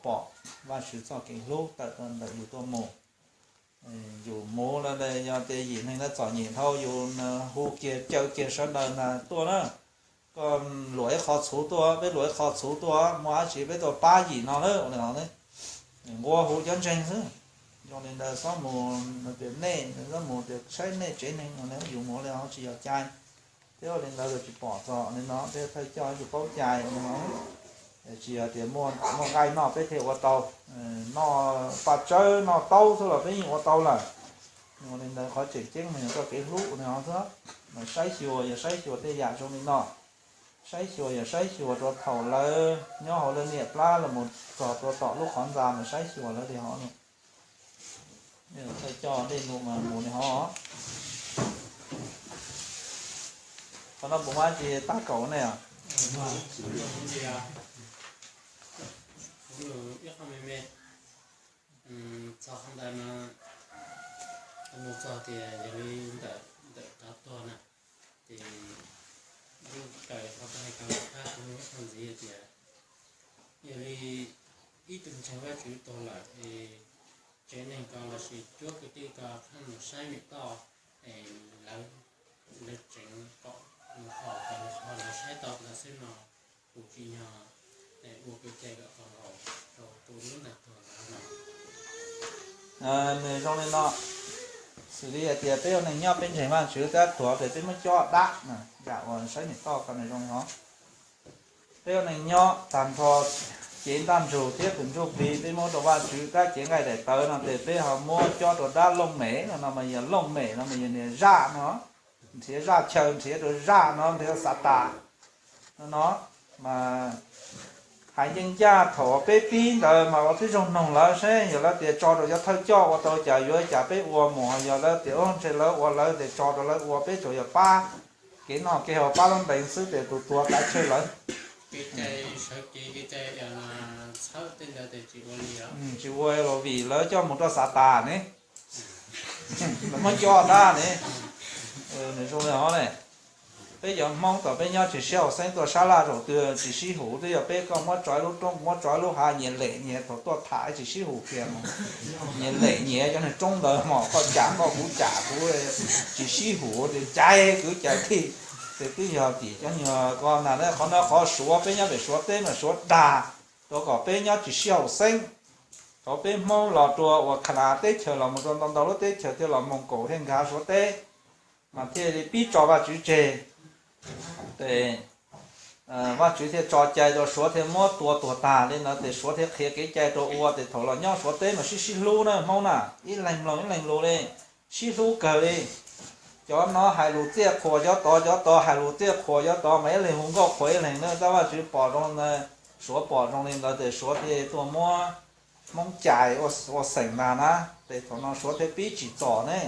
pom Vajtswv txoj kev hlub tawm ntawm yus tuaj mus. Yus mus lawm, yog tias yim neeg ntawd txom nyem dhau, yus hu kiag caw kiag sawv daws na tuaj na, koj luam ib qho txhuv tuaj, peb luam ib qho txhuv tuaj, muaj dab tsi peb tuaj pab yim no lawm. Nquag hu cov ntseeg xwb. Zoo li ntawd xob mus, tias nej xob mus tias saib nej tsev neeg no, yus mus li ho tsis yog cai. Thiab ua li ntawd tsis pom txog li no, thiab thawj coj tsis paub cai li no. Tsis yog tias muaj nqaij noj peb thiaj ua tau, noj paj tsawb noj taub xwb los peb yeej ua tau lawm. Ua li ntawd qhov tseem ceeb mas yog txoj kev hlub no xwb. Mas saib xyuas, yog saib xyuas tej yam zoo li no, saib xyuas, yog saib xyuas rau thaum lawv nyob hauv lawv niam plab los mus txog rau tom lub qhov ntxa mas saib xyuas lawv li hov no. Thawj coj dej num mas mus li hov. Qhov no puas muaj tsis tab kaum ne? Ib qho me me, txog qhov ntawd no, mus txog tias yog li ntawm, ntawm qhov tuag na, ces lub raws qhov hais ko qhab kuv mus ib qho ntxiv tias yog li ib tug ntseeg Vajtswv tuag lawm es tsev neeg ko lossis cuab kwv tij ko pheej mus saib niam toj es lawv, lawv tseev kom mus haus, kom mus haus lawv saib tau ntawd xwb no, kuv tsim nyog ua kev cai kom tau haus rau tus lub ntawd tuag lawm no. Nws zoo li no, xws li hais tias peb ua neeg nyob peb ntseeg Vajtswv tab tuag ces peb muab cob dab, yam uas saib niam toj ko nws zoo li no. Peb ua neeg nyob tag nrho cev ntaj ntsug thiab tus ntsuj plig peb muab rau Vajtswv, tab cev nqaij daim tawv no ces peb ho muab cob rau dab looj mem no, no mas yog looj mem no mas yog niag zaj no, nrhiav zaj chaw, nrhiav rau zaj no, nrhiav Xatas no no. Mas hais ncaj ncaj thaum peb pib ntawd mas ua tib zoo noog lawv seb yog lawv tias tso rau cov thawj coj ua tau cas yuav cas peb ua mus, yog lawv tias ntshe lawv ua lawv tias tso rau lawv ua, peb tsuas yog pab kev noj kev haus pab lub ntees xwb ces tus tuag tav tseg lawm. Tsis ua los vim lawv coj mus rau Xatas ne, lawv muab cob dab ne. Nws zoo li hov ne. Peb cov Hmoob thaum peb nyob tsis sib haum xeeb tuaj sab laj zaum twg tsis sib hum, twb yog peb koj muab tso ib lub roob, muab tso ib lub hav, nyias lem nyias, thaum tuaj tham tsis sib hum kiag mus. Nyias lem nyias cov niag roob ntawd mos, koj cam koj, kuv cam kuv, tsis sib hum, caiv kwv caiv tij. Ces twb yog tim cov nyuag ko ntag. Qhov no qhov Suav, peb nyob pem Suav teb mas Suav dag rau kom peb nyob tsis sib haum xeeb. Thaum peb Hmoob los rau uas Khanas teb chaws los mus rau ntau ntau lub teb chaws thiaj los Moos Kaum thiaj nkag Suav teb, mas thiaj li pib tso Vajtswv tseg. Ces Vajtswv thiaj tso cai rau Suav thiaj muab tua tuag tag li ntawd, ces Suav thiaj qhia kev cai rau ua, ces thaum los nyob Suav teb mas sib sib hlub na Hmoob na, ib leeg mloog ib leeg lus li, sib hlub kawg li. Cov no hais lus txiaj qhuas cov tod, cov tod hais lus txiaj qhuas cov tod, mas ib leeg hu nkauj qhuas ib leeg na. Tab Vajtswv pom zoo, Suav pom zoo li ntawd ces Suav thiaj tuaj muab Hmoob cais ua xeem ntag na. Ces thaum no Suav thiaj pib tsim txom ne.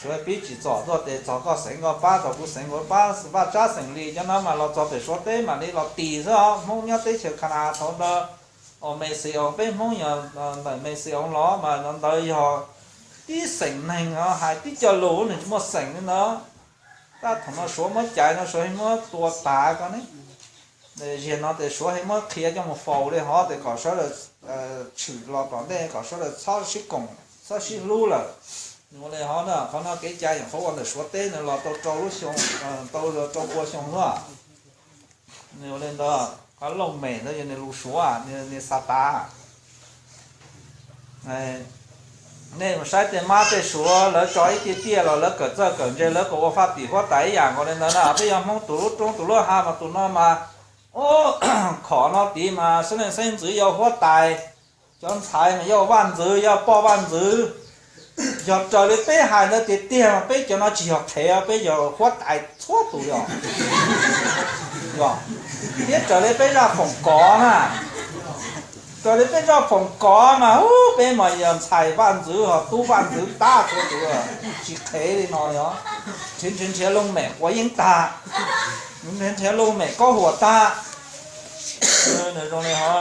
Suav pib tsim txom tuaj ces txog koj xeem koj pab, txog kuv xeem kuv pab, vaj tsab xeem li cov no mas los txog pem Suav teb mam li los tis xwb os. Hmoob nyob teb chaws Khanas thaum ntawd, os Mexioos, peb Hmoob yog ntawm Mexioos los mas ntawd yog tib xeem neeg os, hais tib co lus nws tsis muaj xeem li ntawd. Tab thaum no Suav muab cais no Suav muab tua tas ko ne. Ziag no ces Suav muab qhia coj mus faus li hov ces kom sawv daws tshwm los tom ntej, kom sawv daws txhob sib koom, txhob sib hlub lawm. Nws ua li hov na, qhov no kev cai nyuam qhuav ua ntawm Suav teb no los tau rau lub xyoo, tau rau pua xyoo xwb. Nws ua li ntawd, qhov looj mem ntawd yog nws lus Suav, nws Xatas. Nej mus saib tej mab tej suav, lawv tso ib tiaj tiaj los lawv kawm txawj kawm ntse, lawv kom ua faj tim huab tais ib yam nkaus li ntawd na. Peb yog Hmoob tus lub roob tus lub hav mas tus no mas, khom no tid mas xeeb leej xeeb ntxwv yog huab tais, cov ntxhais mas yog vaj ntxwv, yog poj vaj ntxwv. Yog raws li peb hais ntawd tiag tiag mas peb cov no tsis yog qhev, peb yog huab tais txhua tus yog. Thiab raws li peb zaj foom kov na, raws li peb zaj foom kov mas peb mas yog ntxhais vaj ntxwv ho tub vaj ntxwv tab txhua tus, tsis qhev li no yog. Nrhiav nrhiav nrhiav looj mem quav yeeb tag, nrhiav nrhiav looj mem kaub huam tag. Nws zoo li hov,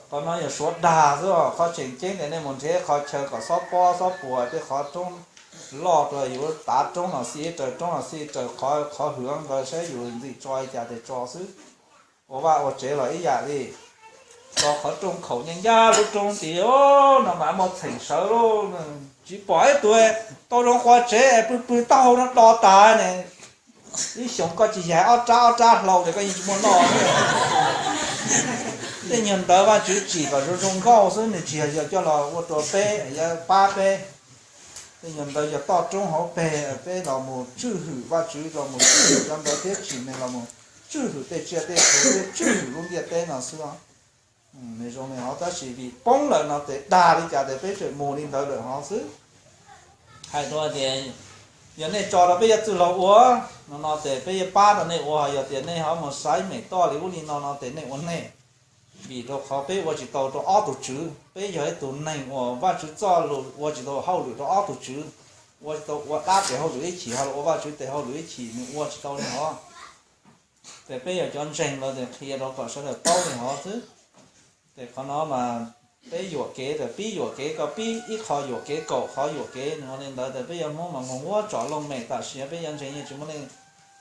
qhov no yog suav dag xwb. Qhov tseem ceeb tias nej mus nrhiav qhov chaw kom xob pob xob puas, tej qhov roob loj rau yus tav roob los xij raws, roob los xij raws, qhov hwv ntawd saib yus ntxim tso li cas ces tso xwb. Ua vaj ua tsev los ib yam li. Los qhov rooj khaum ncaj ncaj lub roob tid no mas muaj txheem sawv lauj, tsis pom ib tug tau zoo qhua tsev es pw pw taub hau no do tas ne. Ib xyoos koj tsis yaim ob rab ob rab hlau ces koj yeej tsis muaj noj. Tej nyuag ntawd Vajtswv tsim kom zoo zoo nkauj xwb, nws tsis yog coj los ua rau peb, yuav pab peb. Tej nyuag ntawd yog toj roob hauv peg, peb los mus tswj hwm Vajtswv, los mus tswj hwm cov ntawd thiab tsim neeg los mus tswj hwm tej tsiaj tej txhu thiab tswj hwm lub ntiaj teb no xwb. Nws zoo li hov, tab sis vim poob lawm no ces dag li cas ces peb tseem mus li ntawd lawm hov xwb. Hais rau tias, yog nej tso rau peb yuav txwj laug ua no no ces peb yuav pab rau nej ua, yog tias nej ho mus saib mem toj li ub li no no ces nej ua nej. Vim rau qhov peb ua tsis tau rau ob tug tswv, peb yog ib tug neeg uas Vajtswv txoj lus ua tsis tau hauj lwm rau ob tug tswv, ua tsis tau ua dab tes hauj lwm ib chim ho los ua Vajtswv tes hauj lwm ib chim, nws ua tsis tau li hov. Ces peb yog cov ntseeg los ces qhia rau kom sawv daws paub li hov xwb. Ces qhov no mas peb yuam kev, ces pib yuam kev, koj pib ib qho yuam kev, kaum qhov yuam kev, nws ua li ntawd ces peb yog Hmoob mas nquag nquag tsom looj mem, tam sim peb cov ntseeg yeej tsis muaj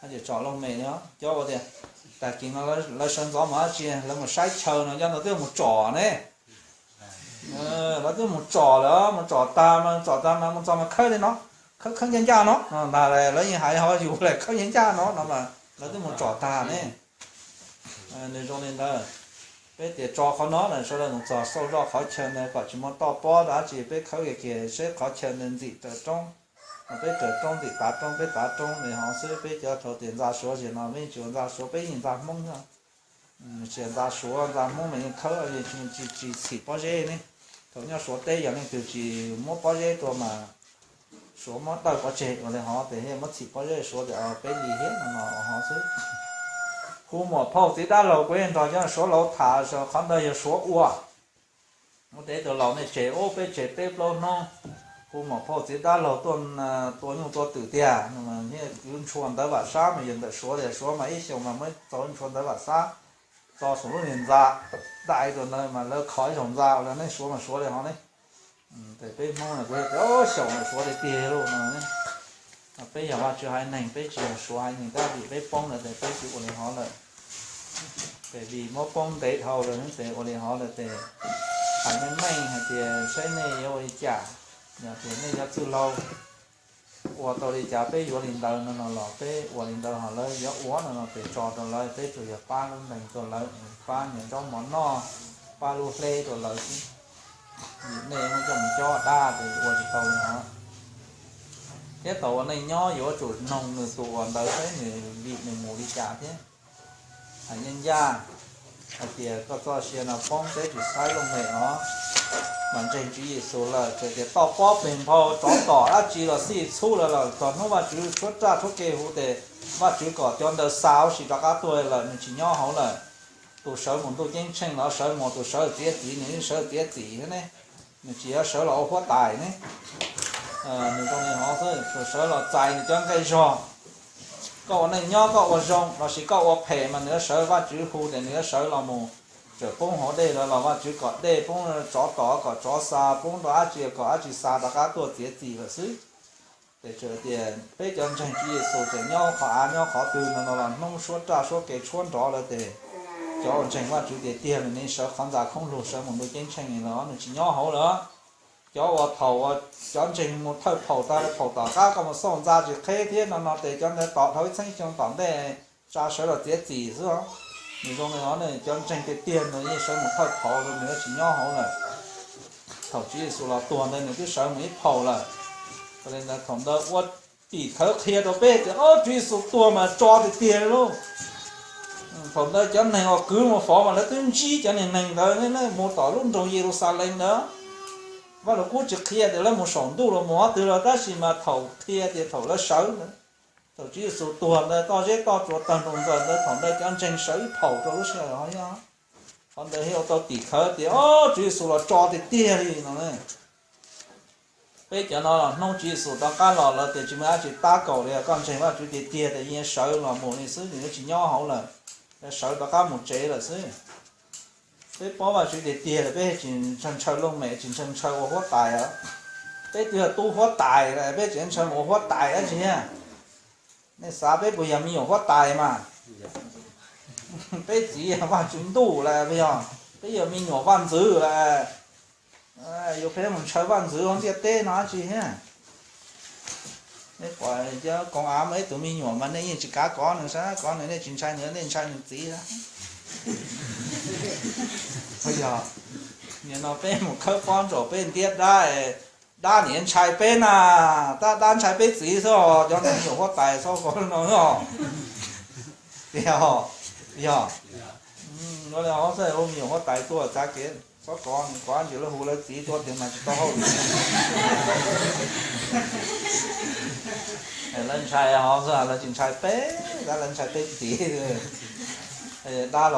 leej tsom looj mem li. Cov ua tias, tag kis no lawv sawv ntxov mus dab tsi, lawv mus saib chaw no, cov ntawd twb mus tsom ne. Lawv twb mus tsom lawm, mus tsom tag mas, tsom tag mas mus txog mas khawb li no, khawb khawb ncaj ncaj no ntag, lawv yeej hais ho yus lawm, khawb ncaj ncaj no no mas lawv twb mus tsom tag ne. Nws zoo li ntawd. Peb tias tso qhov no na, sawv daws mus txog xauj zoj qhov chaw ntawd kom tsis muaj toj pob dab tsi, peb khawb kiag kiag seb qhov chaw ntawd ntxim raws roob. Peb raws roob ntxim tav roob, peb tav roob li hov xwb, peb cov thaum tias ntxa Suav ces no peb yeej tsis ua ntxa Suav, peb yeej ntxa Hmoob xwb. Tsis ntxa Suav ntxa Hmoob mas yeej khawb, yeej tsis txhim pob zeb ne. Thaum nyob Suav teb yog leej twg tsis muab pob zeb rau mas Suav muab dawj pov tseg ua li hov ces yeej muab txhim pob zeb, Suav tias peb li thiab no no hov xwb. Hu muam phauj txiv dab laug kuv yeej nrog cov Suav laus tham, qhov ntawd yog Suav ua. Ua teb tus laus nej tseg ub peb tseg peb plaub hnub, hu muam phauj txiv dab laug tuaj tua nyuj tua twm tiag, kwv ntshua ntawv vam sab mas yog ntawm Suav tiag, Suav mas ib xyoos mas muaj ib txaus ntshua ntawv vam sab, tso saum lub niag ntxa, dai rau ntawd mas lawv kho ib zaug ntxa ua li ne, Suav mas Suav li hov ne. Ces peb Hmoob na kuv tias xyaum ntawm Suav tiag tiag lauj no. Peb yog Vajtswv haiv neeg, peb tsis yog Suav haiv neeg, tab vim peb poob lawm ces peb tsis ua li hov lawm. Ces vim muab poob ntev dhau lawm ces ua li hov lawm ces hais meej meej hais tias saib nej yuav ua li cas, yog tias nej yuav txwj laug ua tau li cas peb yuav li ntawd no no los peb ua li ntawd, ho lawv yuav ua no no ces tso rau lawv, peb tsuas yog pab lub ntees rau lawv, pab nyias zaub mov noj, pab lub hleb rau lawv xwb. Vim nej muab coj mus cob dab ces ua tsis tau li hov. Thiab thaum uas nej nyob yuav tsum noog nws tus uas ntawd saib nws vim nws mus li cas thiab. Hais ncaj ncaj hais tias koj txoj sia no poob, peb tsis saib looj mem os, mas ntseeg Tswv Yexus lawm, txawm tias toj pob peg nphau, tsov tom dab tsi los xij txhub lawm los txog hnub Vajtswv tshuab raj tshuab ke hu ces Vajtswv kom cov ntawd xa huv si rov qab tuaj lawm, nws tsis nyob hauv lawm. Tus sawv mus ntuj ceeb tsheej los sawv mus, tus sawv txiav txim nws yeej sawv txiav txim thiab ne, nws tsis yog sawv los ua huab tais ne. Nws zoo li hov xwb, tus sawv los txais nws cov nqaij zog. Koj ua neej nyob koj ua zoo lossis koj ua phem mas nws yuav sawv, Vajtswv hu ces nws yuav sawv los mus, txawm poob hauv dej los los Vajtswv kom dej poob, tsov tom kom tsov xa, poob rau dab tsi kom dab tsi xa rov qab tuaj txiav txim lawm xwb. Ces txawm tias peb cov ntseeg Tswv Yexus tseem nyob qhov av nyob qhov twg no no los hnub suab raj suab ke tshuab nrov lawm ces cov uas ntseeg Vajtswv tiag tiag nws sawv qhov ntxa khoob lug sawv mus ntuj ceeb tsheej los nws tsis nyob hauv lawm. Cov uas thaum uas cov ntseeg mus thawj phaum tag, phaum tom qab koj mus xauj ntxa tsis qheb thiab no no ces cov ntawd tom dhau ib txhiab xyoo tom ntej tsa sawv los txiav txim xwb os. Nws zoo li no, cov ntseeg tiag tiag nws yeej sawv mus thawj phaum, nws tsis nyob hauv lawm. Thaum Tswv Yexus los tuag ntawd nws twb sawv mus ib phaum lawm. Thaum ntawd ua tim khawv qhia rau peb tias Tswv Yexus tuag mas tso tiag tiag li lauj. Thaum ntawd cov neeg uas kwv mus faus mas lawv twb ntsib cov neeg ntawd mus tom lub nroog Yeluxalees ntawd. Vaj Lug Kub tsis qhia tias lawv mus saum ntuj los mus qhov twg los, tab sis mas thaum qhia tias thaum lawv sawv ntawd, thaum Tswv Yexus tuag ntawd toj zeb toj tsua tawg nroo ntxaws ntawd, thaum ntawd cov ntseeg sawv ib phaum rau lub sij hawm hov yog. Qhov ntawd thiaj ua tau tim khawv tias Tswv Yexus los tso tiag tiag li no. Peb cov no los hnub Tswv Yexus rov qab los lawm tias tsis muaj dab tsi tab kaum li, koj ntseeg Vajtswv tiag tiag tias yeej sawv los mus li xwb, nws yuav tsis nyob hauv lawm, sawv rov qab mus tsev lawm xwb. Peb paub Vajtswv tiag tiag lawm peb tsis ntshaw ntshaw looj mem, tsis ntshaw ntshaw ua huab tais os. Peb twb yog tub huab tais lawm peb tseem ntshaw mus ua huab tais dab tsi thiab? Nej xav peb puas yog me nyuam huab tais mas? Peb txiv yog Vajtswv ntuj lawm puas yog? Peb yog me nyuam vaj ntxwv, yuav peb mus ntshaw vaj ntxwv hauv ntiaj teb no dab tsi thiab? Nej pom cov koom av muaj ib tug me nyuam mas nej yeej tsis kav kov nws saib, kov nws, nej tsis ntshai nws, nej ntshai nws txiv. Yog, nim no peb mus khawb pob nraum peb ntiab dab, dab nim ntshai peb na, dab, dab ntshai peb txiv xwb, cov me nyuam huab tais txhob kov no. Yog, yog, ua li hov xwb, ua me nyuam huab tais tuaj txav kev txhob kov, kov ntsis lawv hu lawv txiv tuaj tias mas tsis tau hauj lwm. Lawv ntshai hov xwb, lawv tsis ntshai peb, lawv ntshai peb txiv. Dab los